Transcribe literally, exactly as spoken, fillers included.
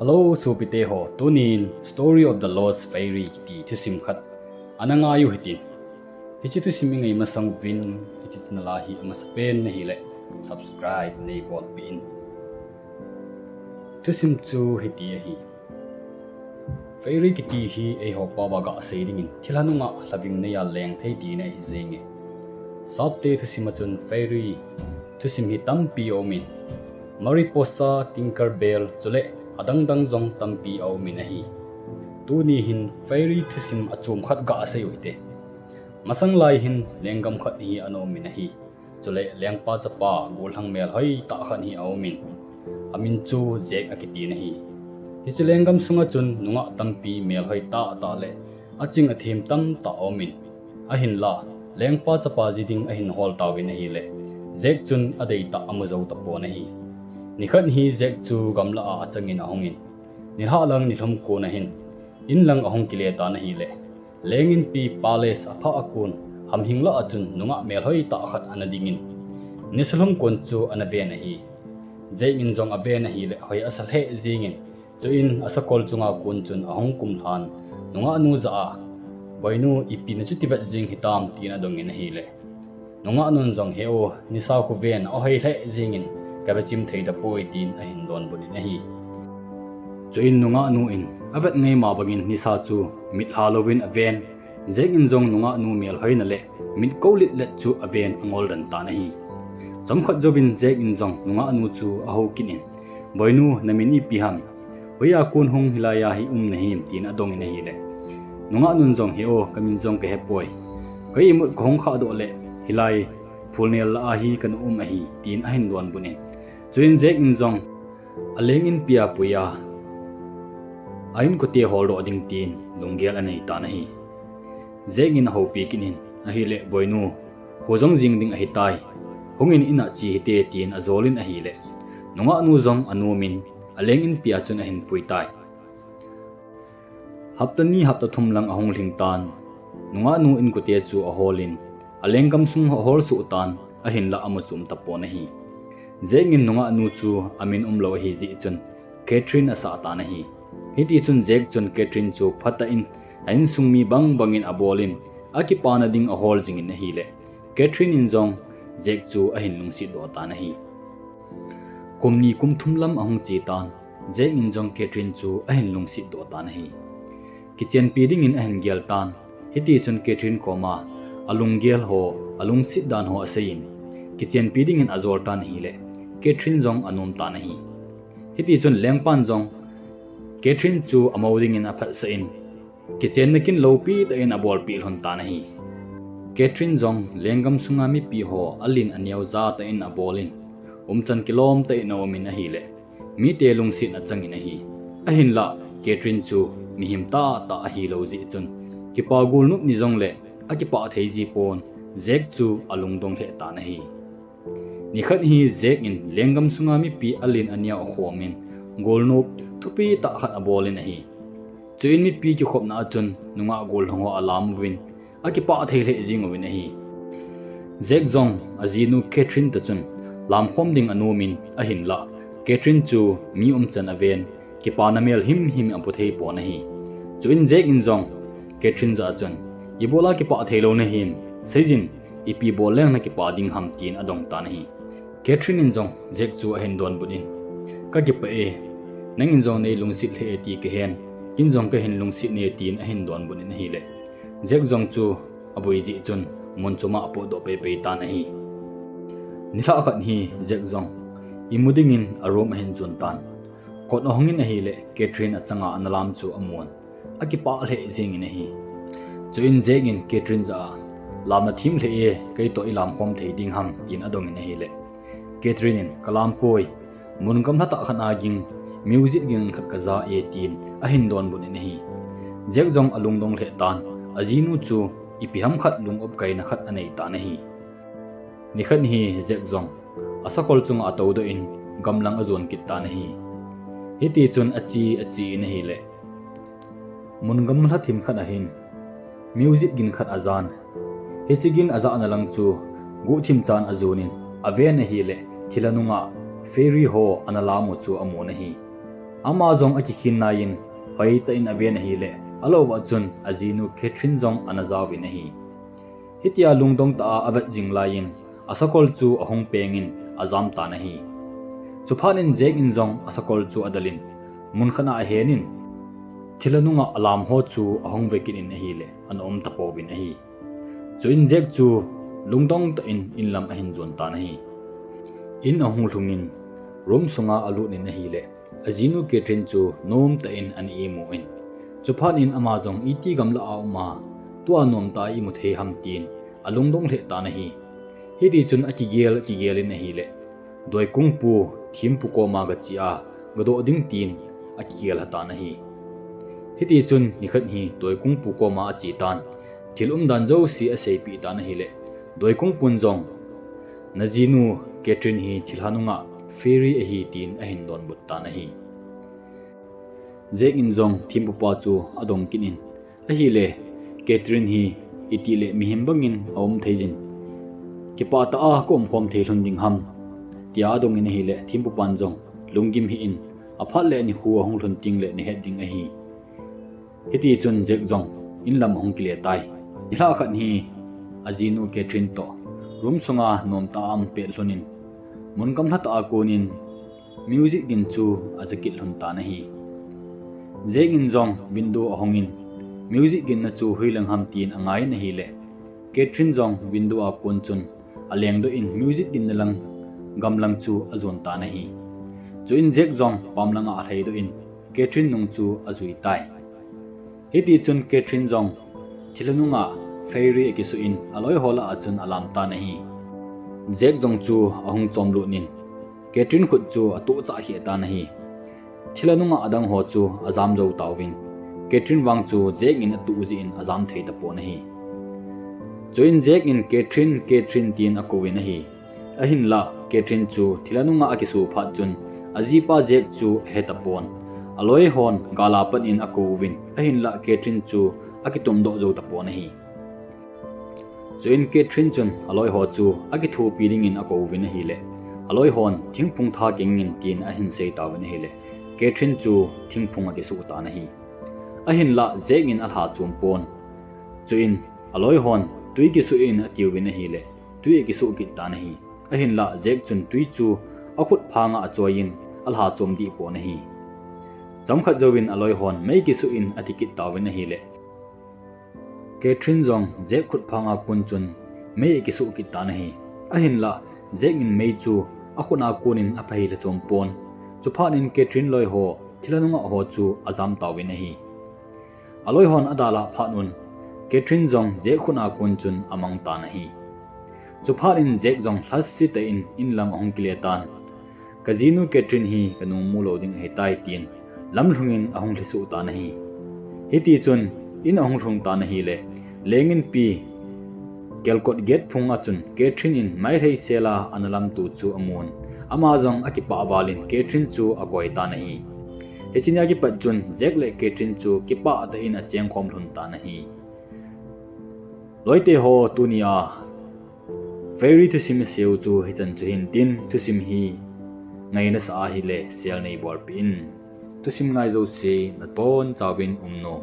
Hello, sopite ho, tunin Story of the Lost Fairy kiti thusim khat ana ngai u hitin. Hiche thusim i ngai masang uvin, hiche channel a hi amasapen nahile subscribe neibolpeh in. Thusim chu hiti ahi. Fairy kiti hi eiho pao a gasei dingin thilha nungah lhaving neiya leng thei tina ahi jenge. Sapte thusim a chun fairy thusim hi tampi aumin, Mariposa, Tinkerbell chule adangdang jong tampi aumin ahi. Tuni hin fairy thusim achom khat gasei u hite. Masang lai hin lenggam khat hi ana umin ahi. Chule lengpa chapa gollhang melhoi tah khat hi aumin, amin chu Jack akitin ahi. Hiche lenggam sunga chun nungah tampi melhoi tahtah le aching athem tamtah aumin, ahinla lengpa chapa ji ding ahin hol tauvin ahile, Jack chun adeitah amu jou tapon ahi. Nikhat hi Jack chu gamlah a achangin ahungin, nilhah lang nilhum kon ahin, in lang ahung kile tan ahile, leng inpi palace aphah a kon hamhing lah a chun nungah melhoi tah khat ana dingin, nisa lhum kon chu ana ven ahi. Jack in jong aven ahile hoi asa lheh jengin, chuin asakol chunga kon chun ahung kumlhan, nungahnu jah a, Boinu, ipi nachuti vet jeng hitam, tin adongin ahile, nungahnun jong, He o, nisa khu ven ahoi lheh jengin kavechim thei tapoi, tin ahin donbut in ahi. Chuin nungahnu in avet ngaima bangin nisa chu mitlha louvin aven, Jack in jong nungahnu melhoina le mit kou litlet chu aven angol den tan ahi. Chomkhat jouvin Jack in jong nungahnu chu ahou kit in, Boinu, namin ipi ham? Hoiya kon hung hilaiya hi um nahim, tin adongin ahile, nungahnun jong, He o, kamin jong kahepoi. Ka imut kahung khahdoh le hilai phulnel lah a hi kana um ahi, tin ahin donbut in. Chuin Jack in jong aleng inpi a puiya a inkote holdoh ding tin lunggel anei tan ahi. Jack in ahoupi kit in ahile, Boinu, kho jong jing ding ahitai. Hungin in a che hite, tin ajolin ahile, nungahnu jong anomin aleng inpi a chun ahin puitai. Hapta ni hapta thum lang ahung lhing tan, nungahnu inkote chu aholin, alenggam sung ahol soh tan, ahinla amu chom tapon ahi. Jack in nungahnu chu amin umlou ahi jeh chun Catherine asah tan ahi. Hitichun Jack chun Catherine chu phatah in a insung mi bangbangin abolin, akipana ding ahol jingin ahile, Catherine in jong Jack chu ahin lungsetdoh tan ahi. Kum ni kum thum lam ahung che tan, Jack in jong Catherine chu ahin lungsetdoh tan ahi. Kichenpi dingin ahin gel tan, hitichun Catherine koma alunggel ho, alungset dan ho aseiyin, kichenpi dingin ajol tan ahile, Catherine jong anom tan ahi. Hitichun lengpan jong Catherine chu amou dingin aphatsah in, kichenna kin lopi tah in abolpeh lhon tan ahi. Catherine jong lenggam sunga mipi ho alen aneo jatah in abolin, umchan kilom tah in aumin ahile, mite lungsetna achangin ahi. Ahinla Catherine chu mihem tahtah ahilou jeh chun, kipa golnop ni jongle akipah thei jipon, Jack chu alungdong lheh tan ahi. Nikhat hi Jack in lenggam sunga mipi alen aneo akhomin, golnop thupi tah khat abolin ahi. Chuin mipi kikhopna a chun nungah gollhang ho alam uvin, akipah thei lheh jeng uvin ahi. Jack jong ajinu Catherine toh chun lamkhom ding anomin, ahinla Catherine chu mi umchan aven, kipana mel himhim abu thei pon ahi. Chuin Jack in jong Catherine jah a chun, Ibola kipah theilou nahim, seijin, ipi bol leng nakipa ding ham, tin adong tan ahi. Catherine in jong Jack chu ahin donbut in, Kakipah e, nangin jong neilungset lheh e ti kahen, ken jong kahin lungset e, tin ahin donbut in ahile, Jack jong chu aboi jeh chun mun choma apotdoh peipei tan ahi. Nilhah khat hi Jack jong imu dingin a room ahin chon tan. Kot ahongin ahile, Catherine achanga analam chu amun, akipah lheh jengin ahi. Chuin Jack in Catherine jah a, Lam nathem lheh e, keitoh ilamkhom thei ding ham, tin adongin ahile, Catherine in, Kalampoi, mun gamla tah khat a ging music ging khat kaja e, tin ahin donbut in ahi. Jack jong alungdong lheh tan, ajinu chu ipi ham khat lung-op kaina khat anei tan ahi. Nikhat hi Jack jong asakol chunga atoudoh in gamlang ajon kit tan ahi. Hitichun ache ache in ahile, mun gamla thim khat ahin music gin khat ajan. Hiche gin ajahna lang chu guhthim chan ajonin, aven ahile, thilha nungah fairy ho analam u chu amun ahi. Ama jong akikhin laiyin, hoitah in aven ahileh, alouva chun ajinu Catherine jong ana jaovin ahi. Hitia lungdong tah a avet jing laiyin, asakol chu ahung pengin ajam tan ahi. Chuphat in Jack in jong asakol chu adalin, mun khat a ahenin, thilha nungah alam ho chu ahung vekit in ahileh, ana um tapouvin ahi. Chuin Jack chu lungdong tah in inlam ahin jon tan ahi. In ahung lhungin, room sunga alut in ahileh, ajinu Catherine chu nom tah in ana imu in. Chuphat in ama jong iti gamlah a um a, tua nom tah a imu thei ham tin, alungdong lheh tan ahi. Hitichun akigel, akigel in ahileh, doikungpu, thempu koma gache a, gadoh ding tin, akigel lha tan ahi. Hitichun nikhat hi doikungpu koma ache tan, thil umdan jouse aseipeh tan ahileh, doikungpun jong, najinu Catherine hi thilha nungah fairy ahi tin ahin donbut tan ahi. Jack in jong thempupa chu adong kit in, ahileh, Catherine hi itih leh mihem bangin aum thei jin, kipah tah a kaumkhom thei lhon ding ham, tia adongin ahileh, thempupan jong lunggim hih in, aphat leh nikho ahung lhun tengleh nahet ding ahi. Hitichun Jack jong inlam ahung kile tai. Nilhah khat hi ajinu Catherine toh room sunga nomtah a aum pet lhonin, mun gamlha tah a konin music gin chu aja kit lhon tan ahi. Jack in jong window ahongin, music ginna chu hoileng ham tin angaiyin ahileh, Catherine jong window a kon chun alengdoh in music ginna lang gamlang chu ajon tan ahi. Chuin Jack jong pamlanga alhaidoh in, Catherine nung chu ajui tai. Hitichun Catherine jong thilha nungah fairy akisuh in, aloiho lah a chun alam tan ahi. Jack jong chu ahung chomlut in, Catherine khut chu atohchah kheh tan ahi. Thilha nungah adang ho chu ajam jou tauvin, Catherine vang chu Jack in atoh jeh in ajam thei tapon ahi. Chuin Jack in Catherine, Catherine tin akouvin ahi. Ahinlah Catherine chu thilha nungah akisuh phat chun, ajipa Jack chu ahe tapon. Aloihon gal a pat in akouvin, ahinlah Catherine chu akitomdoh jou tapon ahi. Chuin Catherine chun aloiho chu akithopi dingin akouvin ahileh, aloihon thingphung tha kingin tin ahin sei tauvin ahileh, Catherine chu thingphung akisuh tan ahi. Ahinlah Jack in alha chom pon. Chuin aloihon twi kisuh in atiuvin ahileh, twi akisuh kit tan ahi. Ahinlah Jack chun twi chu akhut phanga achoiyin alha chom deh pon ahi. Chomkhat jouvin aloihon mei kisuh in ati kit tauvin ahileh, Catherine jong Jack khut phanga kon chun mei akisuh kit tan ahi. Ahinlah Jack in mei chu akhut a konin aphahei lha chom pon. Chuphat in Catherine loiho thilha nungah ho chu ajam tauvin ahi. Aloihon adalah phat un, Catherine jong Jack khut a kon chun amang tan ahi. Chuphat in Jack jong lhasetah in inlam ahung kile tan. Kajinu Catherine hi kanung mu lou ding ahitai tin, lamlhungin ahung lhesuh tan ahi. Hitichun in ahung lhung tan ahileh, lengin pi Calcott gate phunga chun Catherine in mailhei sela ana lamto chu amun. Ama jong akipah valin Catherine chu akoi tan ahi. Hiche nia kipat chun Jack le Catherine chu kipah tah in achengkhom lhon tan ahi. Loite ho, tunia fairy thusim iseiu chu hichan chu hintin, thusim hi ngaina sa ahileh share neibolpeh in. Thusim ngai jouse nabonchauvin umnom.